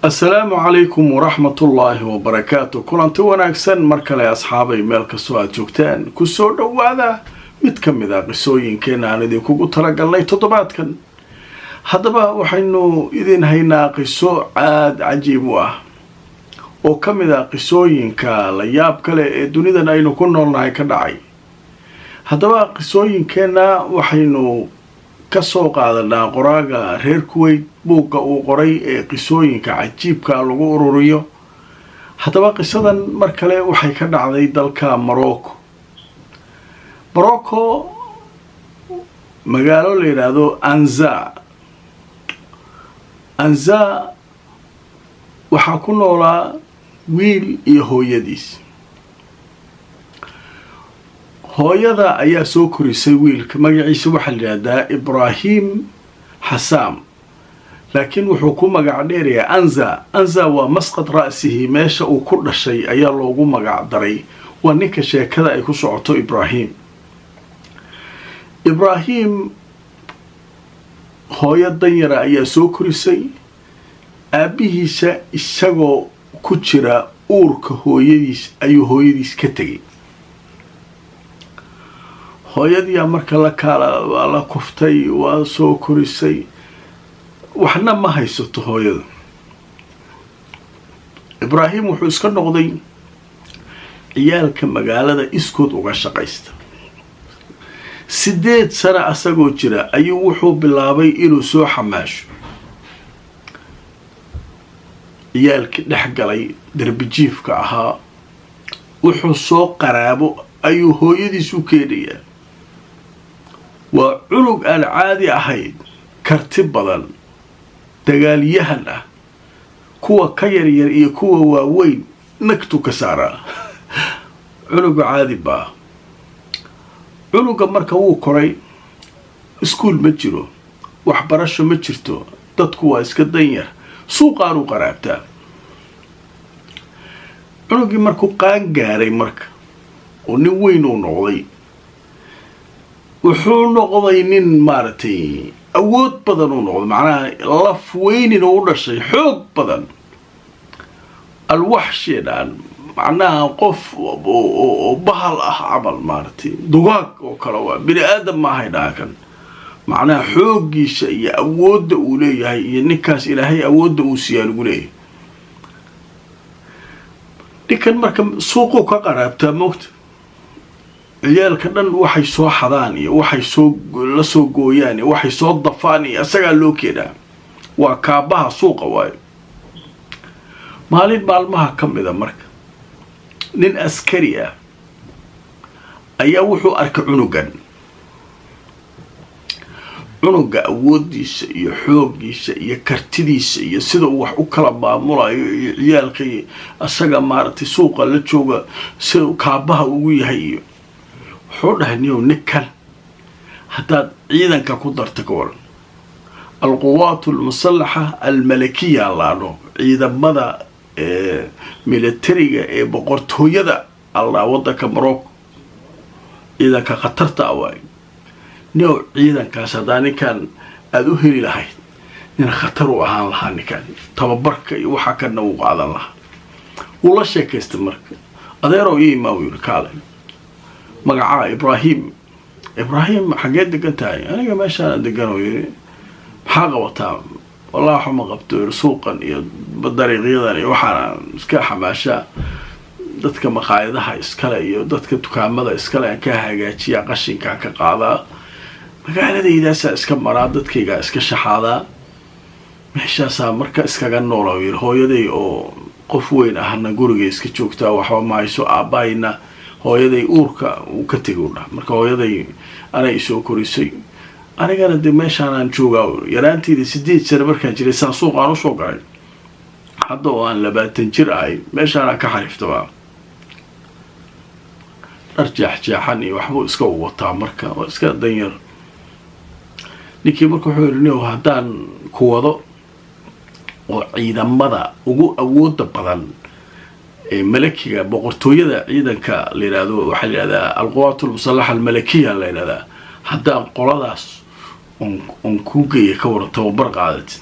Asalaamu calaykum waraxmatullaahi wabarakaatu. Kulanti wanaagsan mar kale, asxaabay, meel kastoo aada joogtaan, kusoo dhowaada mid ka mid a qisooyinkeena aan idinkugu talagalnay toddobaadkan. Haddaba waxaynu idin haynaa qiso aada cajiib u ah oo ka mid ah qisooyinka la yaab kale ee dunidan aynu ku noolnahay ka dhacay. Haddaba qisooyinkeenna waxaynu kasoo qaadanaa qoraaga reer Kuwait buugga uu qoray ee qisooyinka cajiibka lagu ururiyo. Haddaba qisadan mar kale waxay ka dhacday dalka Morocco. Morocco, magaalo la yidhaahdo Anza. Anza waxaa ku noolaa wiil iyo hooyadiis. Hooyada ayaa soo korisay wiilka. Magaciisa waxaa la yidhahdaa Ibraahim Xasaam, laakiin wuxuu ku magac dheerayaa Anza. Anza waa masqad ra'sihi, meesha uu ku dhashay ayaa loogu magac daray. Waa ninka sheekada ay ku socoto, Ibraahim. Ibraahim hooyo danyara ayaa soo korisay. Aabbihiisa isagoo ku jira uurka hooyadiis ayuu hooyadiis ka tegay. Hooyadiyaa marka la kaala waa la kuftay, waa soo korisay, waxna ma haysato hooyada. Ibraahim wuxuu iska noqday ciyaalka magaalada iskood uga shaqaysta. 8 sano asagoo jira ayuu wuxuu bilaabay inuu soo xamaasho. Ciyaalkii dhex galay, darbijiifka ahaa, wuxuu soo qaraabo ayuu hooyadiis u keenayaa. Waa cunug aan caadi ahayn, karti badan, dagaalyahan ah. Kuwa ka yaryar iyo kuwa waaweyn nagtu ka saaraa. Cunuga caadi baa. Cunuga marka wuu koray. Iskuul ma jiro, waxbarasho ma jirto, dadku waa iska danyar, suuqaanuu qaraabtaa. Cunugii markuu qaan gaaray marka oo nin weyn uu noqday, wuxuu noqday nin maaragtay awood badan uu noqday, macnaha laf weynin uu u dhashay, xoog badan, alwaxshi dhaan, macnaha qof oo bahal ah camal, maaragtay dugaag oo kale, waa bini aadam maahay dhaankan. Macnaha xooggiisa iyo awoodda uu leeyahay iyo ninkaas Ilaahay awoodda uu siiyaa lagu leeyahay. Ninkan marka suuquu ka qaraabtaa, moogta, ciyaalka dhan waxay soo xadaan iyo waxay soo la soo gooyaan iyo waxay soo dafaan iyo isagaa loo keenaa. Waa kaabaha suuqa waayo. Maalin maalmaha ka mida marka nin askari ah ayaa wuxuu arkay cunugan, cunuga awooddiisa iyo xooggiisa iyo kartidiisa iyo sida uu wax u kala maamulayo iyo ciyaalka iyo asaga maaragtay suuqa la jooga sida kaabaha ugu yahay. Iyo wuxuu dhahay, "Niyow, ninkan haddaad ciidanka ku darta ka waran?" Alquwaat almusalaxa almalakiya laano, ciidamada militariga ee boqortooyada allaa waddanka Morocco, ciidanka khatarta ah waayo. "Niyow, ciidankaas haddaa ninkan aada u heli lahayd, nin khatar u ahaan lahaa ninkan, tababarka iyo waxaa kana wuu qaadan lahaa." Wuu la sheekaystay marka. "Adeerow, ii imaa," uu yidhi, "kaale." "Magacaa?" "Ibraahim." "Ibraahim, xaggee degan tahay?" "Aniga meeshaana degan," uu yidhi. "Maxaa qabataa?" "Wallahi waxba ma qabto," yidhi, "suuqan iyo dariiqyadan iyo waxaana iska xamaashaa. Dadka maqaayadaha iskale iyo dadka dukaamada iskale aan ka hagaajiyaa, qashinkaan ka qaadaa, magaaladaydaasa iska maraa, dadkaygaa iska shaxaadaa, meeshaasaa marka iskaga noola," yidhi. "Hooyaday oo qof weyn ahna gurigay iska joogtaa, waxba ma hayso. Aabahayna hooyaday uurka uu ka tegay u dhah. Marka hooyaday anay isoo korisay, anigana dee meeshaanaan joogaa. Yaraanteyda 8 sano markaan jiray saan suuqaan usoo galay, hadda oo aan 20 jir ahay meeshaanaan ka xariiftabaa." Dhar jeexjeexan iyo waxbuu iska wataa, marka waa iska danyar ninkii. Marka wuxuu yidhi, "Niyow, haddaan ku wado oo ciidamada ugu awooda badan ee malakiga, boqortooyada, ciidanka la yidhahdo, waxaa la yidhahdaa alquwaat almusalaxa almalakiya la yidhahdaa, haddaan qoladaas on kuu geeya ka waran, tababar qaadatid?"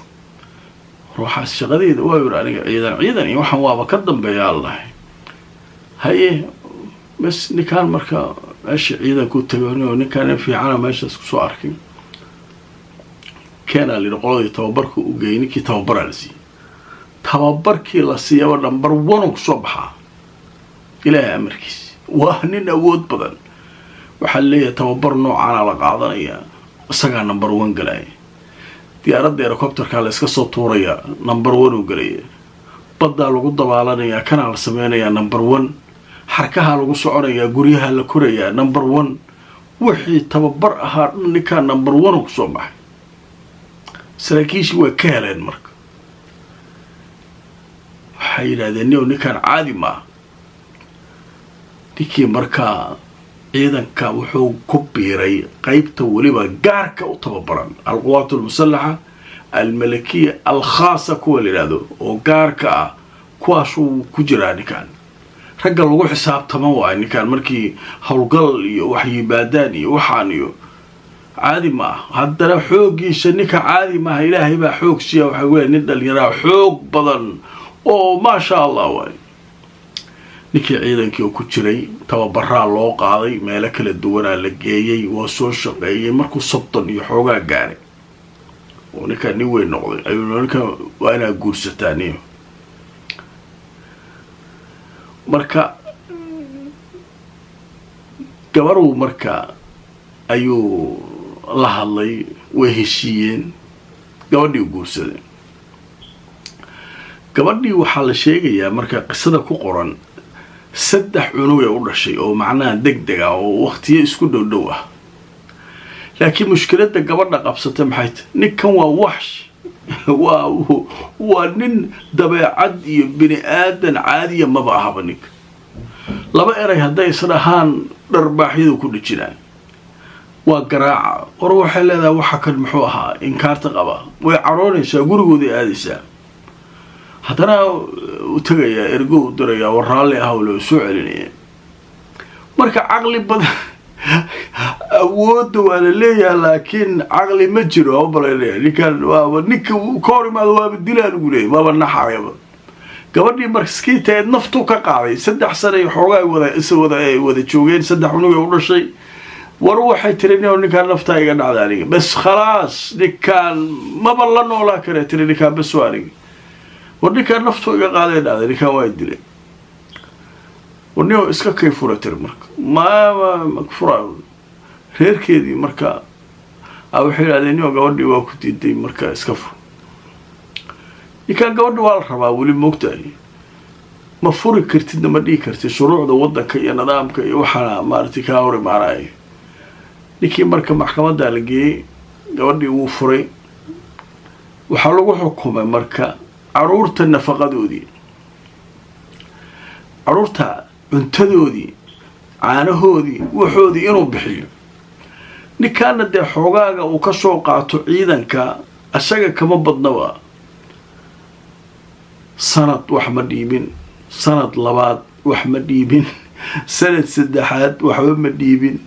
Ruuxaas shaqadeeda waa yiri aniga ciidan ciidan iyo waxaan waaba ka dambeeyaa allahay. Haye bas ninkaan marka meesha ciidanku tago, ninkaan fiicana meeshaas kusoo arkay, keenaa la yidhi. Qoladii tababarka u geeyay, ninkii tababaraa la siiyey. Tababarkii la siiyaba number one kusoo baxaa, Ilaahay amarkiis. Waa nin awood badan. Waxaa leeyahay tababar noocaana la qaadanayaa, isagaa number one galaya. Diyaaradda helicopterkaa la iska soo tuurayaa, number one uu galaya. Baddaa lagu dabaalanayaa, kanaa la sameynayaa, number one. Xarkahaa lagu soconayaa, guryaha la korayaa, number one. Wixii tababar ahaa dhan ninkaa number one kusoo baxay. Saraakiishii way ka heleen. Marka waxay yidhahdeen, "Nio, ninkaan caadi maaha." Ninkii markaa ciidanka wuxuu ku biiray qeybta weliba gaarka u tababaran, alquwaat almusalaxa almalakiya alkhaasa kuwa la yidhaahdo oo gaarka ah, kuwaasuu ku jiraa ninkan. Ragga lagu xisaabtama waayo ninkan. Markii howlgal iyo wax yimaadaan iyo waxaan iyo caadi ma ah. Haddana xooggiisa ninka caadi maaha, Ilaahay baa xoog siiya. Waxaa weya nin dhalinyaraa xoog badan oo maasha Allah waay. Ninkii ciidankii oo ku jiray, tababaraa loo qaaday, meelo kala duwanaa la geeyey, waa soo shaqeeyey. Markuu 30 iyo xoogaa gaaray oo ninkaa nin weyn noqday, ayuu ninka waa inaa guursataa niyo. Marka gabaruu marka ayuu la hadlay, way heshiiyeen, gabadhii guursadeen. Gabadhii waxaa la sheegayaa marka qisada ku qoran 3 cunugay u dhashay, oo macnaha deg deg ah oo waqtiyo isku dhow dhow ah. Laakiin mushkiladda gabadha qabsata maxay tahy? Ninkan waa waxsh, waa nin dabeecad iyo bini aadan caadiya maba ahaba. Ninka laba eray hadday isdhahaan, dharbaaxyadu ku dhijinaan, waa garaaca. War waxay leedahay, waxa kan muxuu ahaa inkaarta qaba? Way caroonaysaa, gurigooday aadaysaa. Haddana u tegayaa, ergo u dirayaa, war raalli ah loo soo celinaya. Marka caqli badan, awoodda waa la leeyahay, laakiin caqli ma jiro. Amabalaynaya ninkan waaba ninka ka hor imaado, waaba dilaa lagu leeyay, waaba naxayaba. Gabadhii marskiintaeed naftuu ka qaaday. 3 sana iyo xoogaa wada wada wada joogeen, 3 cunugay u dhashay. War waxay tiri, nin ninkaan naftaa iga dhacda aniga, bes khalaas, ninkaan maba la noolaa kare, tiri. Ninkaan bes waa aniga. War ninkaan naftuu iga qaaday dhacday, ninkaan waa dilay. War nin iska kay fura, tiri. Marka ma fura reerkeedii marka waxay yidhahdeen, nio, gabadhii waa ku diiday, marka iska fur ninkaan. Gabadha waa la rabaa weli, moogtahay, ma furi kartidna, ma dhihi kartid. Shuruucda waddanka iyo nidaamka iyo waxaana maaragtay kaa hor imaanaya. Ninkii marka maxkamaddaa la geeyey, gabadhii wuu furay. Waxaa lagu xukumay marka caruurta nafaqadoodii, caruurta cuntadoodii, caanahoodii, waxoodii inuu bixiyo. Ninkaana dee xoogaaga uu ka soo qaato ciidanka isaga kama badnaba. Sanad wax ma dhiibin, sanad labaad wax ma dhiibin, sanad saddexaad waxba ma dhiibin.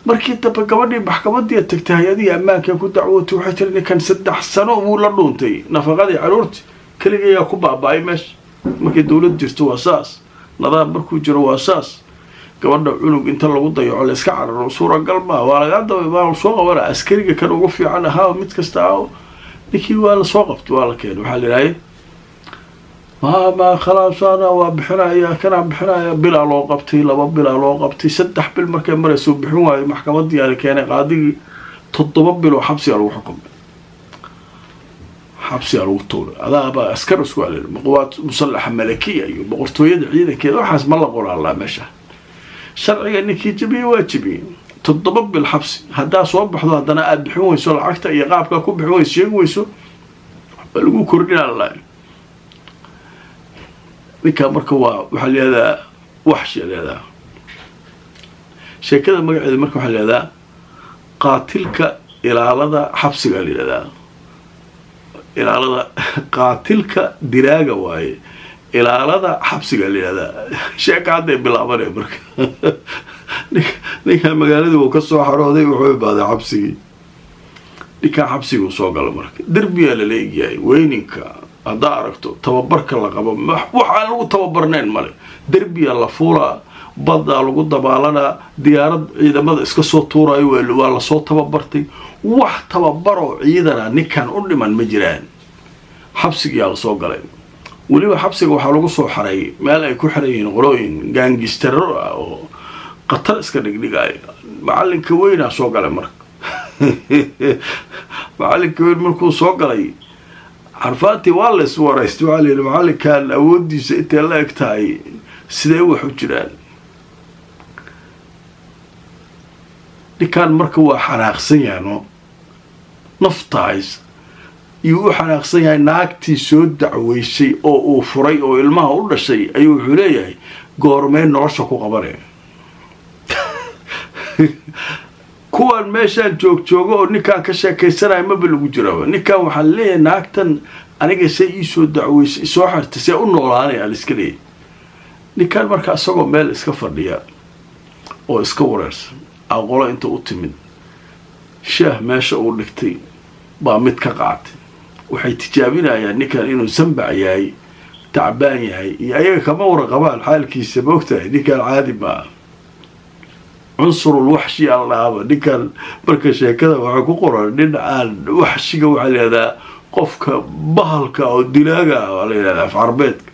Markii dambe gabadhii maxkamadii tagtay, hay-adihii ammaanka ku dacwootay. Waxay tiri, ninkan 3 sano wuu la dhuuntay nafaqadii caruurti, keligayaa ku baaba-ay meesha. Markay dawlad jirto waa saas, nidaam markuu jiro waa saas. Gabadha cunug inta lagu dayaco la iska cararo suuragal maa, waa lagaa daba, waa soo qabana. Askariga kan ugu fiican ahaa mid kasta ah, ninkii waa la soo qabtay, waa la keenay. Waxaa la yidhahay, ma khalaasana waa bixinaya, kanaa bixinaya. Bilaa loo qabtay, 2 bilaa loo qabtay, 3 bil markay maraysa bixin waayo, maxkamadii la keenay. Qaadigii 7 biloo xabsigaa lagu xukumay, xabsigaa lagu tuuray. Adaabaa askar isku alin, quwaat musalaxa malakiya iyo boqortooyada ciidankeeda, waxaas ma la qoraalaa meesha. Sharciga ninkii jabiyey waa jabiyey. 7 bil xabsi haddaa soo baxdo, haddana aada bixin weyso lacagta iyo qaabkaa ku bixin weyso, sheegi weyso, waa lagu kordhinaa la. Ninkaa marka waa waxaa la yihahdaa waxshi la yihahdaa. Sheekada magaceeda marka waxaa la yihahdaa qaatilka ilaalada xabsiga la yihahdaa, ilaalada qaatilka diraaga waaye, ilaalada xabsiga la yihahdaa. Sheeka hadday bilaabanaya. Marka ninkaa magaaladii uu ka soo xarooday, wuxuu imaaday xabsigii. Ninkaa xabsiguu soo gala, marka derbiyaa lala egyahay weyninka. Haddaa aragto tababarka la qabo, waxaan lagu tababarnayn male. Derbiya la fuulaa, baddaa lagu dabaalanaa, diyaarad ciidamada iska soo tuurayo, waa lasoo tababartay. Wax tababaroo ciidana ninkan u dhiman ma jiraan. Xabsigiyaa lasoo galay. Weliba xabsiga waxaa lagu soo xaray meel ay ku xiran yihiin qolooyin gangstero ah oo khatar iska dhigdhigayo. Macalinka weynaa soo galay. Marka macalinka weyn markuu soo galay, Carfaati waa la is waraystay. Waxaa la yidhi, macalinkan awooddiisa intay la eg tahay, sidee wax u jiraan? Ninkan marka waa xanaaqsan yahay, no naftahays iyuu u xanaaqsan yahay. Naagtii soo dacweysay oo uu furay oo ilmaha u dhashay ayuu wuxuu leeyahay, goormee nolosha ku qabanaya kuwaan meeshaan joog joogo oo ninkaan ka sheekaysanaya? Maba lagu jiraba ninkan. Waxaan leeyahay, naagtan aniga see iisoo dacweysay, soo xirtay, see u noolaanaya aan iska leeyahay. Ninkan marka isagoo meel iska fadhiya oo iska wareersan, aqolo inta u timid, shaah meesha uu dhigtay baa mid ka qaatay. Waxay tijaabinayaan ninkan inuu sambac yahay, tacbaan yahay, iyo ayaga kama warqabaan xaalkiisa. Maogtahay, ninkan caadi maaha, cunsurul waxshi aan dhaaba ninkan. Marka sheekada waxaa ku qoran dhinacaan waxshiga, waxaa la yihahdaa qofka bahalka oo dilaaga ah, waa la yihahdaa af carbeedka,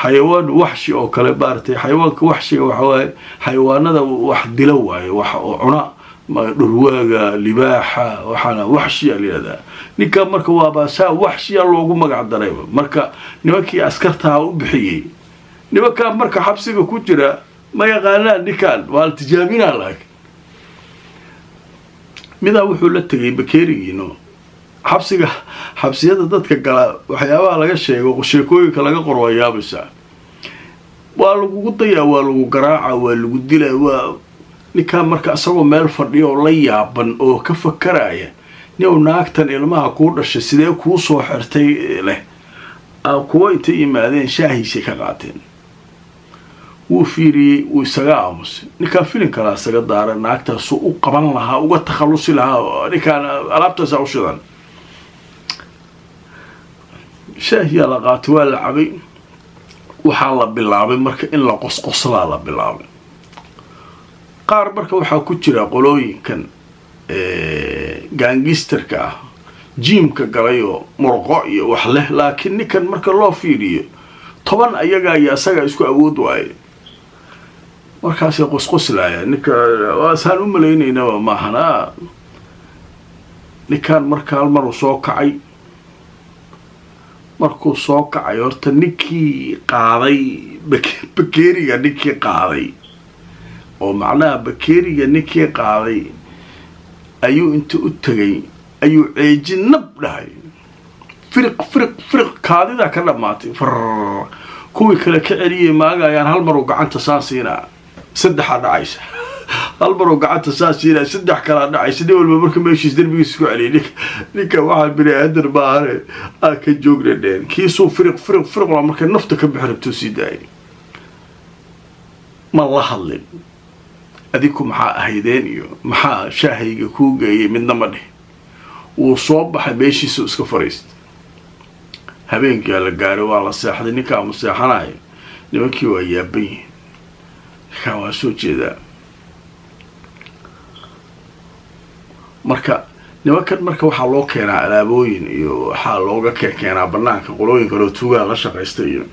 xayawaan waxshi oo kale maaratay. Xayawaanka waxshiga waxa waaye xayawaanada wax dila waaye, wax oo cuna, dhurwaaga, libaaxa, waxaana waxshiya la yihahdaa. Ninkan marka waaba saa waxshiya loogu magac darayba. Marka nimankii askartaha u bixiyey, nimankaan marka xabsiga ku jira ma yaqaanaan ninkan, waa la tijaabinaa. Laakiin midaa wuxuu la tegay bakeerigiino xabsiga. Xabsiyada dadka gala waxyaabaha laga sheego, sheekooyinka laga qoro, waa yaabaysaa. Waa lagugu dayaa, waa lagu garaaca, waa lagu dilaa. Waa ninkaan marka isagoo meel fadhiya oo la yaaban oo ka fakaraya, niow naagtan ilmaha kuu dhashay sidee kuu soo xirtay leh, kuwa intay yimaadeen shaahiisay ka qaateen. Wuu fiiriyey, wuu isaga aamusay. Ninkaan filin kalaa isaga daara, naagtaasuu u qaban lahaa, uga takhallusi lahaa. Ninkaan alaabtaasaa u shidan. Shaahiyaa la qaatay, waa la cabay. Waxaa la bilaabay marka in la qosqoslaa la bilaabay. Qaar marka waxaa ku jira qolooyinkan gangsterka ah, gymka galayoo murqo iyo wax leh. Laakiin ninkan marka loo fiiriyo, 10 ayagaa iyo asagaa isku awood waaye. Markaasay qosqoslaaya. Ninka waasaan u malaynaynaba maahana. Ninkan marka hal maruu soo kacay. Markuu soo kacay, horta ninkii qaaday bakeeriga, ninkii qaaday oo macnaha bakeeriga ninkii qaaday ayuu inta u tegay ayuu ceeji nab dhahay. Firiq firiq firiq, kaadidaa ka dhammaatay. Far kuwii kale ka celiyay maagayaan. Hal maruu gacanta saan siinaa, saddexaa dhacaysa. Hal maruu gacanta saan siinaa, saddex kalaa dhacaysa. Nin walba marka meeshiis derbigiis ku celiyay. Ninka waxaa bini aadan maahane, aan ka joogna dheen. Kiisuu firiq firiq firiq waa markay nafta ka bixi rabtuu sii daayay. Ma la hadlin, adinku maxaa ahaydeen iyo maxaa shaahayga kuu geeyay, midna ma dheh. Wuu soo baxay, meeshiisuu iska fariistay. Habeenkiyaa la gaaray, waa la seexday. Ninkaa ma seexanayo. Nimankii waa yaaban yihiin, ninkaan waa soo jeedaa. Marka nimankan marka waxaa loo keenaa alaabooyin iyo waxaa looga keenaa banaanka qolooyin kaleo tuugaha la shaqaysta iyo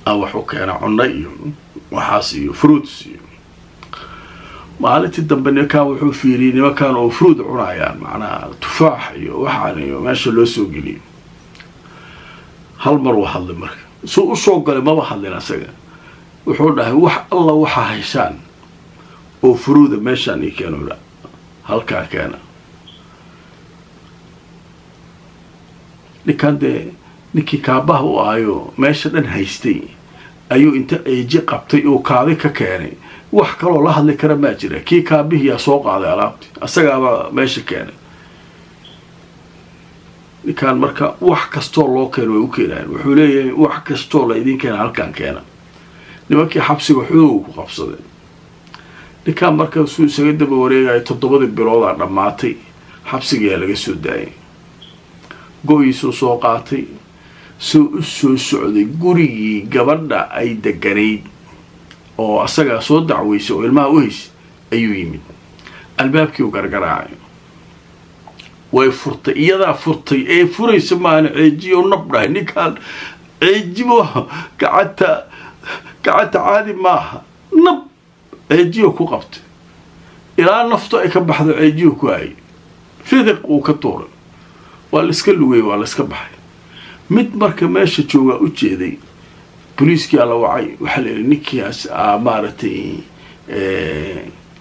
a wax u keenaa, cunno iyo waxaas iyo fruits. Iyo maalintii dambe nimankan wuxuu fiiriyey nimankan oo fruit cunayaan, macnaha tufaax iyo waxaan iyo meesha loo soo geliyay. Hal mar uu hadlay. Marka suu usoo galay maba hadlin asaga. Wuxuu dhahay, wax alla waxaa haysaan oo furuuda meeshaan ii keeno, halkaa keena. Ninkan dee ninkii kaabaha u ahayo meesha dhan haystay ayuu inta ceeji qabtay uu kaadi ka keenay. Wax kaloo la hadli kara maa jira. Kii kaabihiyaa soo qaaday alaabtii, asagaabaa meesha keenay. Ninkaan marka wax kastoo loo keeno way u keenayaan. Wuxuu leeyahay, wax kastoo la idiin keena halkaan keena. Nimankii xabsiga xoog ku qabsadeen. Ninkaan marka suu isaga daba wareegayo, 7dii biloodaa dhammaatay, xabsigayaa laga soo daayay. Go-iisuu soo qaatay, soo u soo socday gurigii gabadha ay deganayd oo asagaa soo dacweysay oo ilmaha u haysay ayuu yimid. Albaabkii u gargaraacay, way furtay, iyadaa furtay ee furaysa maana ceejiyo nab dhahay. Ninkaan ceejibo gacanta gacanta caadi maaha, nab ceejiyo ku qabtay ilaa naftu ay ka baxdo. Ceejiyo ku hayay, fidiq uu ka tuuray, waa la iska lugay, waa la iska baxay. Mid marka meesha joogaa u jeeday, boliiskiyaa la wacay. Waxaa la yidhi ninkiias maaragtay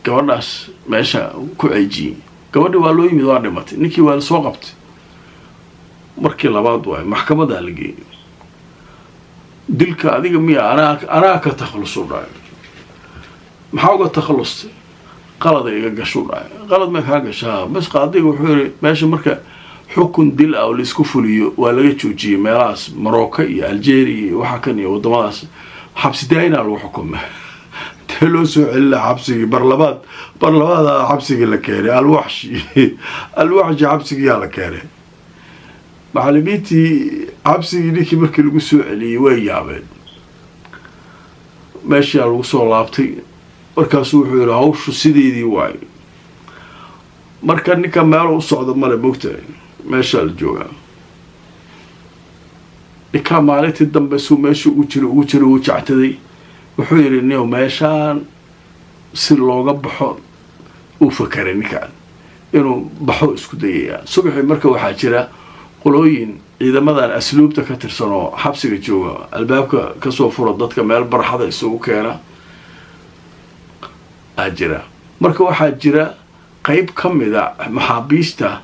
gabadhaas meesha ku ceejiyey. Gabadhi waa loo yimid, waa dhimatay. Ninkii waa lasoo qabtay markii labaad waayo, maxkamadaa la geeyay. Dilka adiga miya? Anaa ka takhalusu dhahay. Maxaa uga takhallustay? Qalada iga gashu dhahay. Qalad may kaa gashaa? Bas qaadiga wuxuu yidhi meesha marka xukun dil ah oo laisku fuliyo waa laga joojiyey meelahaas Morocco iyo Algeria iyo waxa kan iyo waddamadaas. Xabsi daayinaa lagu xukumay, tee loo soo celina xabsigii barlabaad. Barlabaada xabsigii la keenay, Alwaxshi, Alwaxshi xabsigiyaa la keenay. Macalimiintii xabsigii ninkii markii lagu soo celiyey way yaabeen. Meeshaa lagu soo laabtay, markaasuu wuxuu yidhi hawshu sideedii waayo. Marka ninka meelo u socda male, mogtahay, meeshaa la joogaa. Ninkaa maalintii dambe suu meesha ugu jira ugu jira uu jectaday. Wuxuu yidhi nio meeshaan si looga baxo uu fakeray. Ninkaan inuu baxo isku dayayaa subaxii. Marka waxaa jira qolooyin ciidamadan asluubta ka tirsan oo xabsiga jooga, albaabka kasoo fura dadka, meel barxada isugu keena aa jira. Marka waxaa jira qeyb ka mida maxaabiista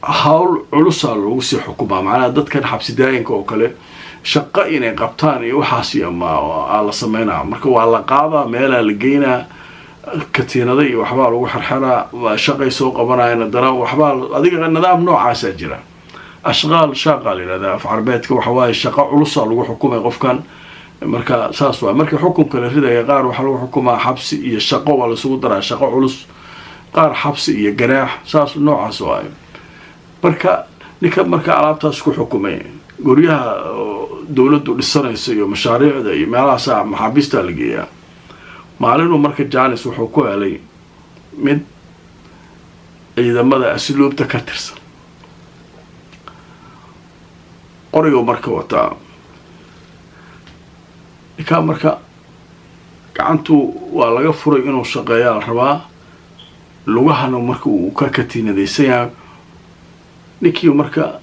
hawl culusaa loogu sii xukumaa, macnaha dadkan xabsi daayinka oo kale shaqo inay qabtaan iyo waxaas iyo ma aa la sameynaa. Marka waa la qaadaa, meelaa la geynaa, katiinada iyo waxbaa lagu xerxeraa, shaqay soo qabanayan, haddana waxbaa adiga nidaam noocaasaa jira. Ashqaal shaaqa la yidhahdaa af carbeedka, waxa waaye shaqo culusaa lagu xukumay qofkan. Marka saas waay. Marka xukunka la ridaya, qaar waxaa lagu xukumaa xabsi iyo shaqo, waa laisugu daraa, shaqo culus, qaar xabsi iyo ganaax, saas noocaas waayo. Marka ninka marka alaabtaas ku xukumay, guryaha dowladdu dhisanaysa iyo mashaariicda iyo meelahaasa maxaabiistaa la geeyaa. Maalinuu marka janis wuxuu ku helay mid ciidamada asluubta ka tirsan, qoriguu marka wataa. Ninkaa marka gacantu waa laga furay, inuu shaqeeyaa la rabaa, lugahana marka uu ka katiinadaysan yahay. Ninkii marka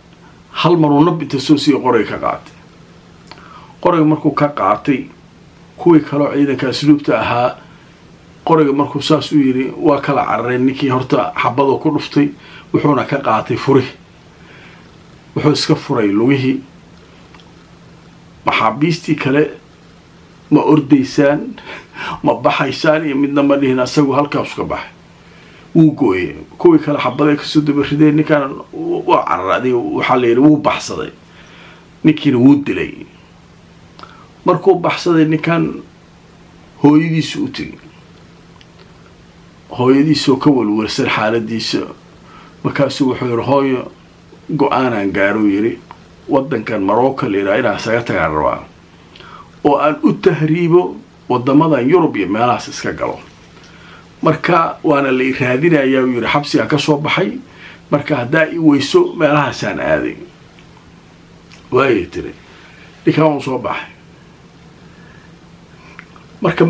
hal maruu nab inta soo siiya qoriga ka qaatay. Qoriga markuu ka qaatay, kuwii kaloo ciidanka asluubta ahaa qoriga markuu saas u yidhi waa kala carareen. Ninkii horta xabadoo ku dhuftay, wuxuuna ka qaatay furi, wuxuu iska furay lugihii. Maxaabiistii kale ma ordaysaan, ma baxaysaan iyo midna ma dhihin, asagu halkaasu ka baxay, wuu gooyey. Kuwii kale xabaday kasoo daba rideen, ninkaan waa cararay. Waxaa la yidhi wuu baxsaday, ninkiina wuu dilay. Markuu baxsaday ninkan hooyadiisu u tegay, hooyadiisoo ka walwalsan xaaladiisa. Markaasuu wuxuu yidhi hooyo, go-aanaan gaaruu yidhi, waddankan Marocco la yidhaha inaan isaga tagaan rabaa oo aan u tahriibo waddamadan Yurub iyo meelahaas iska galo. Marka waana la i raadinayaa, uu yidhi, xabsigaan ka soo baxay, marka haddaa i weyso meelahaasaan aaday. Waayay tiri. Ninkaan uu soo baxay marka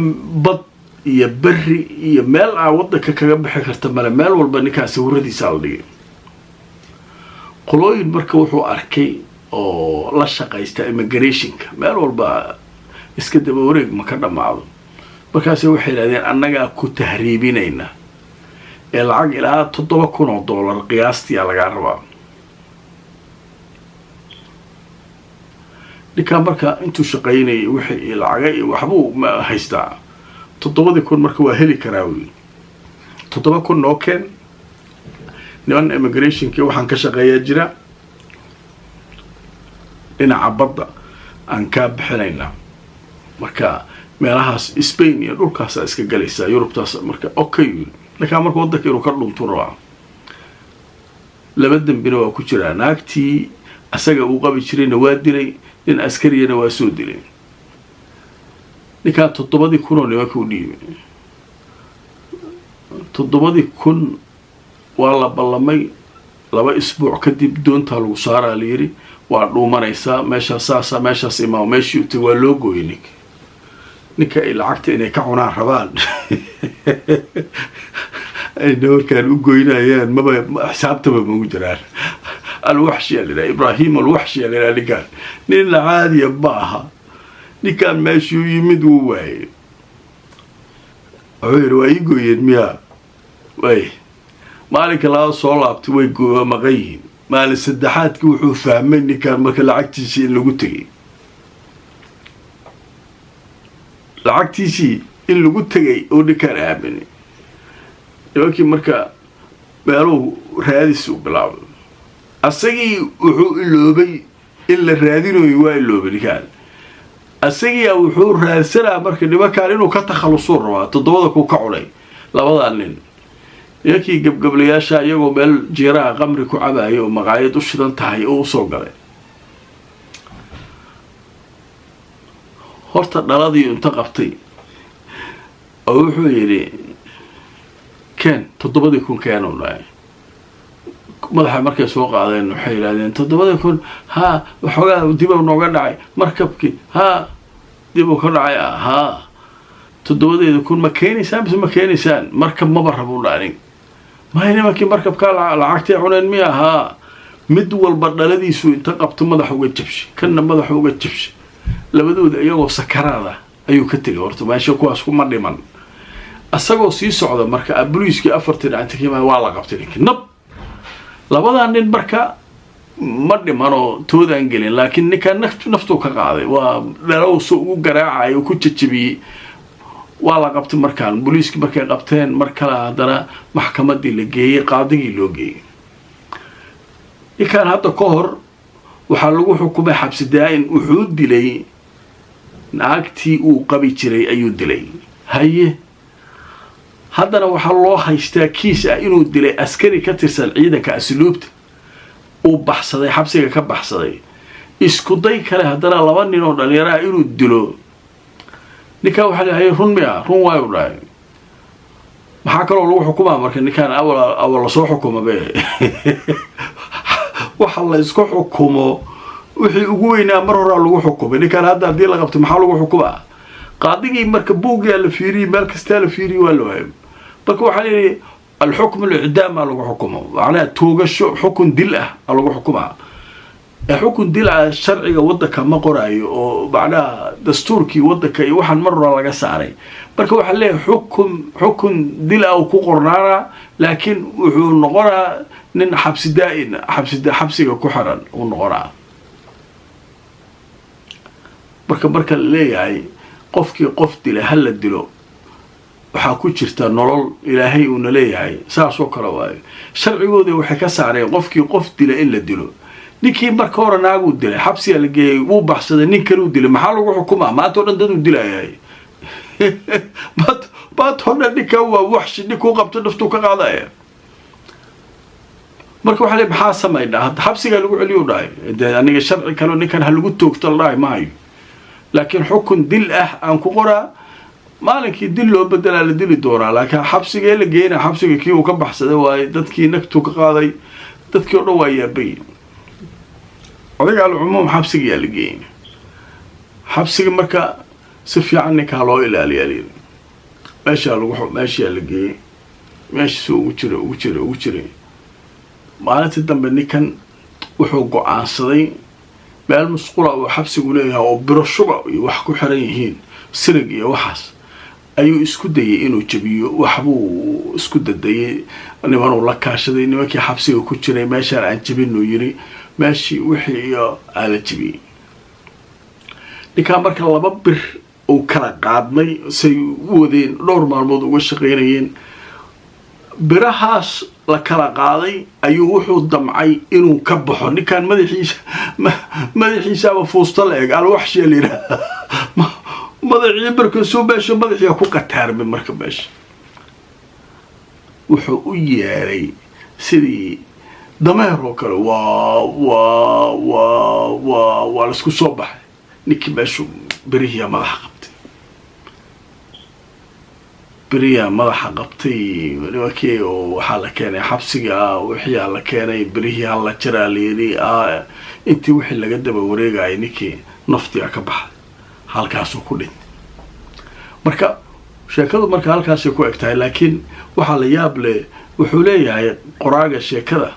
bad iyo berri iyo meel aa waddanka kaga bixi karta male, meel walba ninkaan sawiradiisaa la dhigay. Qolooyin marka wuxuu arkay oo la shaqaysta immigrationka, meel walba iska daba wareeg ma ka dhammaado. Markaase waxay yidhahdeen annagaa ku tahriibinayna ee lacag ilaa $7,000 qiyaastiyaa lagaa rabaa. Ninkaa marka intuu shaqaynayay wixii lacaga iyo waxbuu haystaa, 7,000 marka waa heli karaa wy. 7,000 noo keen, niman immigrationkii waxaan ka shaqeeyaa jira, dhinaca badda aan kaa bixinaynaa. Marka meelahaas Spain iyo dhulkaasaa iska galaysaa, Yurubtaas. Marka okay, ninkaa marka waddanka inuu ka dhuntu rabaa. Laba dembina waa ku jiraa: naagtii asaga uu qabi jirayna waa dilay, nin askariyana waa soo dilay. Ninkaan 7,000 oo nimanka u dhiibay, 7,000 waa la ballamay. 2 isbuuc kadib doontaa lagu saaraa la yidhi, waa dhuumanaysaa meeshaas, saasa meeshaas imaam. Meeshii utay waa loo gooyay ninka. Ninka ay lacagta inay ka cunaan rabaan ay nawarkaan u goynayaan, maba xisaabtaba magu jiraan. Alwaxshi aa la yidhaha, Ibraahim Alwaxshi aa la yidhaha. Ninkaan nin la caadiya ma aha. Ninkaan meeshuu yimid wuu waayey. Wuxuu yidhi, "Waa ii gooyeen miyaa?" Way maalinka labaad soo laabtay, way waa maqan yihiin. Maalin saddexaadkii wuxuu fahmay ninkaan marka lacagtiisii in lagu tegay, lacagtiisii in lagu tegay oo ninkaan aaminay nimankii. Marka meeluhu raadis uu bilaabay. Asagii wuxuu iloobay in la raadinayo, waa iloobay ninkaan. Asagiia wuxuu raadsanaa marka nimankaan inuu ka takhalusuu rabaa, 7,000 ka cunay labadaa nin. Nimankii gabgablayaasha iyagoo meel jiiraha qamri ku cabayo oo maqaayad u shidan tahay oo usoo galay. Horta dhaladii inta qabtay oo wuxuu yidhi, "Keen 7,000, keenu dhahay." Madaxa markay soo qaadeen waxay yidhahdeen, "7,000 haa, waxoogaa dib nooga dhacay markabkii, haa, dib uu ka dhacay, haa, 7,000 ma keenaysaan mise ma keenaysaan? Markab maba rabu dhanin." Maya, nimankii markabkaa lacagtay cuneen miya? Haa. Mid walba dhaladiisu inta qabto madaxa uga jabshay, kanna madaxa uga jabshay. Labadooda iyagoo sakaraada ayuu ka tegay. Horta meesha kuwaas kuma dhiman. Isagoo sii socda marka boliiskii afartii dhacanta ka yimaada, waa la qabtay ninkii nab. Labadaa nin marka ma dhimanoo toodaan gelin, laakiin ninkaan naftuu ka qaaday, waa dhalowsu ugu garaacay oo ku jajabiyey. Waa la qabtay. Markaan booliiskii markay qabteen, mar kale haddana maxkamadii la geeyey, qaadigii loo geeyey. Ninkaan hadda ka hor waxaa lagu xukumay xabsi daa-in. Wuxuu dilay naagtii uu qabi jiray ayuu dilay. Haye, haddana waxaa loo haystaa kiis ah inuu dilay askari ka tirsan ciidanka asluubta, uu baxsaday, xabsiga ka baxsaday. Isku day kale haddana laba nin oo dhalinyaraha inuu dilo. Ninkaan waxaa leeyahay, "Run miya?" "Run waayu," dhahay. Maxaa kaloo lagu xukumaa marka ninkaan? Awal awal lasoo xukuma be, waxa la isku xukumo wixii ugu weynaa mar horaa lagu xukumay. Ninkaan hadda haddii la qabto maxaa lagu xukumaa? Qaadigii marka buuggaa la fiiriyey, meel kastaa la fiiriyey, waa la waayo. Marka waxaa layidhi alxukm alicdaam aa lagu xukumo, macnaha toogasho, xukun dil ah aa lagu xukumaa. Xukun dil ah sharciga waddanka ma qoraayo, oo macnaha dastuurkii waddanka iyo waxaan mar horaa laga saaray. Marka waxaa leeyahay xukun dil ah uu ku qornaanaa, laakiin wuxuu noqonaa nin xabsi daa-in, xabsiga ku xiran uu noqonaa. Marka la leeyahay qofkii qof dila ha la dilo, waxaa ku jirta nolol Ilaahay uuna leeyahay, saasoo kale waayo. Sharcigoodii waxay ka saareen qofkii qof dila in la dilo. Ninkii marka hore naaguu dilay, xabsigaa la geeyey, wuu baxsaday, nin kaluu dilay, maxaa lagu xukumaa? Maanta o dhan daduu dilayahay, maanta o dhan ninkan waa waxshi, ninkuu qabto naftuu ka qaadaya. Marka waxaa le, maxaa samaynaa hadda? Xabsigaa lagu celiyu dhahay. Dee aniga sharci kale ninkan ha lagu toogto la dhahay ma hayo, laakiin xukun dil ah aan ku qoraa. Maalinkii dil loo bedelaa la dili doonaa, laakiin xabsigee la geynaa? Xabsiga kii uu ka baxsaday waaye, dadkii nagtuu ka qaaday, dadkii o dhan waa yaabay. Odaga alcumuum xabsigayaa la geeyey. Xabsiga marka si fiican ninkaa loo ilaaliyaa layidhi. Meeshaa lagu meeshaa la geeyey, meeshiisu ugu jiray, ugu jiray, ugu jiray. Maalintii dambe ninkan wuxuu go-aansaday meel musqula uu xabsigu leeyahay oo biro shuba iyo wax ku xiran yihiin, sirig iyo waxaas, ayuu isku dayay inuu jabiyo. Waxbuu isku dadayay, nimanuu la kaashaday, nimankii xabsiga ku jiray. "Meeshaan aan jabinuu," yiri. Meeshii wixii iyo aa la jabiyey. Ninkaa marka laba bir uu kala qaadmay, say u wadeen dhowr maalmood uga shaqaynayeen, birahaas la kala qaaday ayuu wuxuu damcay inuu ka baxo. Ninkaan madaxiisa madaxiisaaba fuusta la eg, alwaxshiya la yidhaha. Madaxii markaasuu meesha madaxiia ku qataarmay. Marka meesha wuxuu u yeeray sidii Dameer oo kale waa laisku soo baxay. Ninkii meeshu berihiyaa madaxa qabtay, beriyaa madaxa qabtay. Nimankii oo waxaa la keenay xabsiga, wixiyaa la keenay, berihii hala jaraa layidhi. Intii wixii laga daba wareegayay, ninkii naftiga ka baxay, halkaasuu ku dhintay. Marka sheekadu marka halkaasay ku eg tahay, laakiin waxaa la yaab leh, wuxuu leeyahay qoraaga sheekada,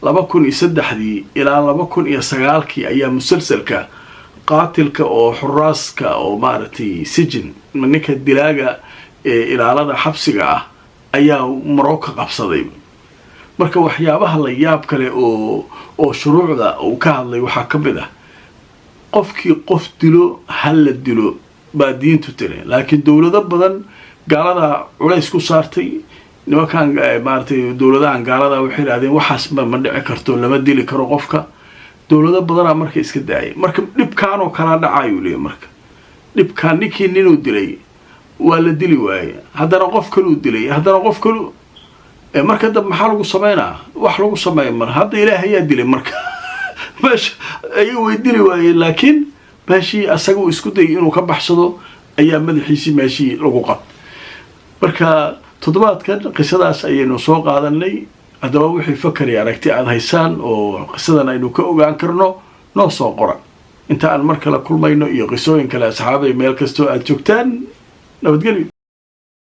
2003-dii ilaa 2009-kii ayaa musalsalka qaatilka oo xuraaska oo maaragtay sijin, ninka dilaaga ee ilaalada xabsiga ah, ayaa Morocco qabsaday. Marka waxyaabaha la yaab kale oo shuruucda uu ka hadlay waxaa ka mid ah, qofkii qof dilo ha la dilo baa diintu tiri, laakiin dowlado badan gaalada culays ku saartay nimankan, maaragtay, dowladahan gaalada waxay idhahdeen waxaas ma dhici karto, lama dili karo qofka. Dowlado badanaa marka iska daayay. Marka dhibkaan oo kalaa dhacayuu leeyahy. Marka dhibkaan, ninkii ninuu dilay waa la dili waayey, haddana qof kaluu dilay, haddana qof kalu. Marka dab maxaa lagu sameynaa? Wax lagu sameeya mar hadda Ilaah ayaa dilay. Marka meesha ayaga way dili waayeen, laakiin meeshii asaga uu isku dayay inuu ka baxsado ayaa madaxiisii meeshii lagu qabtay. Marka toddobaadkan qisadaas ayaynu soo qaadanay. Haddaba wixii fakari aragti aada haysaan oo qisadan aynu ka ogaan karno, noo soo qora. Inta aan mar kale kulmayno iyo qisooyin kale, asxaabay, meel kastoo aada joogtaan, nabadgelyo.